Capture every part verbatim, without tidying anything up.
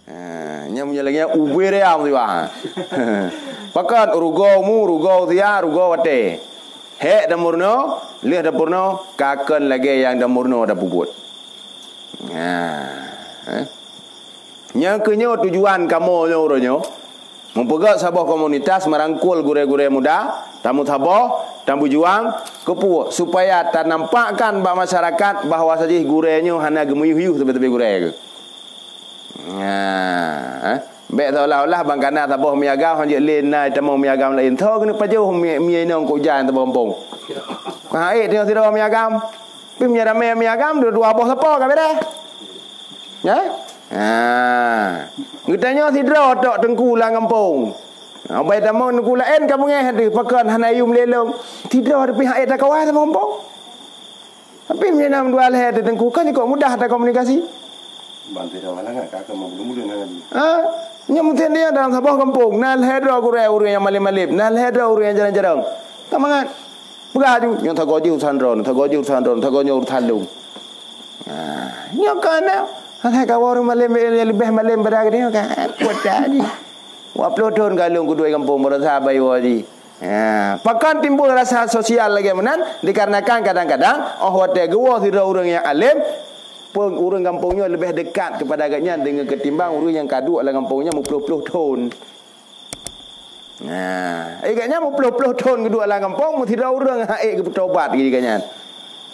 Ha, nyan meunyoe lagèe nyan ubé ream siwa. Pakon rugoe umu, rugoe usia, rugoe watèe. Hèk tameurunoe, lheueh tameurunoe, ka kon lagèe nyang tameurunoe tapeubuet. Ha, eh. Nyang keuh nyoe tujuan kamoe nyoe uroe nyoe. Meupeugöt saboh komunitas meurangkul gurèe-gurèe muda, tameusaboh, tameujuang, keupeue? Supaya tanampakkan bak masyarakat bahwa saji gurèe nyoe hana geumiyuh-yuh sabe-sabe gurèe keuh. Nah, eh? Bèk seolah-olah ban kana saboh Mi Agam hana jeuet lé na tamong Mi Agam laén. Tho keuneuk pajoh mi, mi inong keu ujan saboh gampông. Ha, eh, teungoh sidroe Mi Agam. Pih meunyoe ramè Mi Agam, dua, dua boh sapo ka beres. Ya? Ha. Geutanyoe sidroe tok teungku lam gampông. Ha, bai tamong teungku laén ka beungèh teuh, pakon hana yum lé lom. Sidroe pih hana ék takawa saboh gampông. Tapi meunyoe na dua lhèe teuh teungku, kan jikok mudah takomunikasi. Ban sidroe halangan, ka keu meubulung-bulung ngon Nabi. Ha? Nyoe mungken dia dalam saboh gampông, na lhèe droe gurèe ureueng nyang malém-malém, na lhèe droe ureueng nyang jarang-jarang. Ka mangat. Peugah aju, nyoe sagoe jih urusan droe, sagoe jih urusan droe, sagoe nyoe urusan lôn. Ha, nyoe ka na. Alah, kawan ureueng malém nyang leubeh malém pada geutanyoe kan. Kuat dah jih. Dua ploh thon ka lôn keuduek gampông, baroesa bayeue jih. Ha, pakon timbul rasa sosial lagèe meunan? Dikarenakan kadang-kadang, 'oh watèe geuwoe sidroe ureueng nyang além, pun ureueng gampông nyoe leubeh dekat keupada geuhnyan deungon ketimbang ureueng nyang ka duek lam gampông nyan meuploh-ploh thon. Nah, eh, geuhnyan meuploh-ploh thon geuduek lam gampông, meusidroe ureueng hana ék geupeutobat lé geuhnyan.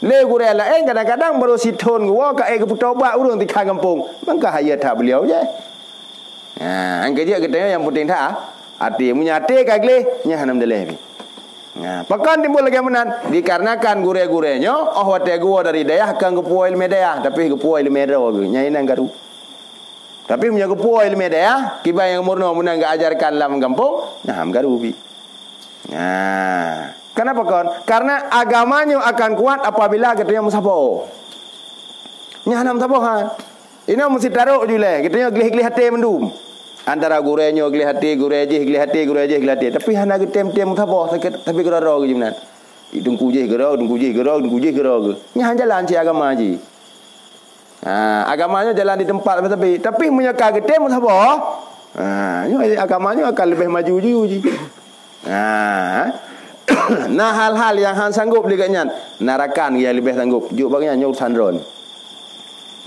Lé gurèe laén kadang-kadang barô sithon geuwoe ka ék geupeutobat ureueng tikha gampông. Mangka hayeu that beuliau jeh. Nah, nyang keujeuet geutanyoe nyang peunteng that, até. Meunyoe até ka gleh, nyan hana meudaleh pih. Nah, pakon timbul lagèe meunan? Dikarenakan gurèe-gurèe nyoe, 'oh watèe geuwoe dari dayah, kon geupuwoe ileumèe dayah, tapi geupuwoe ileumèe droe geuh. Nyan inan karu. Tapi meunyoe geupuwoe ileumèe dayah, kiban nyang meurunoe meunan geuajarkan lam gampông, nyan meukaru pih. Nah, kenapa kon? Karena agama nyoe akan kuat apabila geutanyoe meusaboh. Nyan hana meusaboh, ha. Inoe meusitarok ju lé, geutanyoe gleh-gleh até mandum. Antara gurèe nyoe gleh até, gurèe jih gleh até, gurèe jih gleh até. Tapi hana geutem-tem meusaboh, sakét, tapi keudroe-droe geuh meunan. Teungku jih keudroe, teungku jih keudroe, teungku jih keudroe geuh. Nyan jalan cit agama jih. Ha, agama nyoe jalan di teumpat sabe-sabe. Tapi meunyoe ka geutem meusaboh, ha, nyoe agama nyoe akan leubeh maju ju jih. Ha. Na hal-hal nyang han sanggob lé geuhnyan, na rakan nyang leubeh sanggob. Jok bak nyan nyoe urusan droen.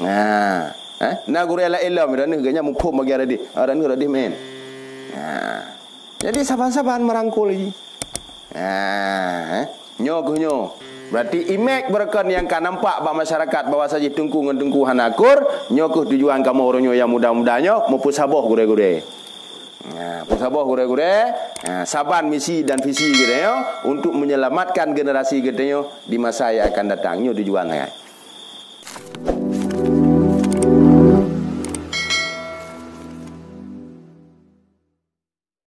Ha. Eh, na gurèe laén lom, droeneuh geuhnyan muphom bagi aradeh. Aradeh, aradeh meu'en. Ha. Jadi saban-saban meurangkul jih. Ha, eh. Nyoe keuh nyoe. Berarti imej beureukan nyang ka nampak bak masyarakat bahwa saji teungku ngon teungku hana akur, nyoe keuh tujuan kamoe uroe nyoe nyang muda-muda nyoe meupeusaboh gurèe-gurèe. Ha, peusaboh gurèe-gurèe, ha, saban misi dan visi geutanyoe untuk menyelamatkan generasi geutanyoe di masa yang akan datang. Nyoe tujuan hai.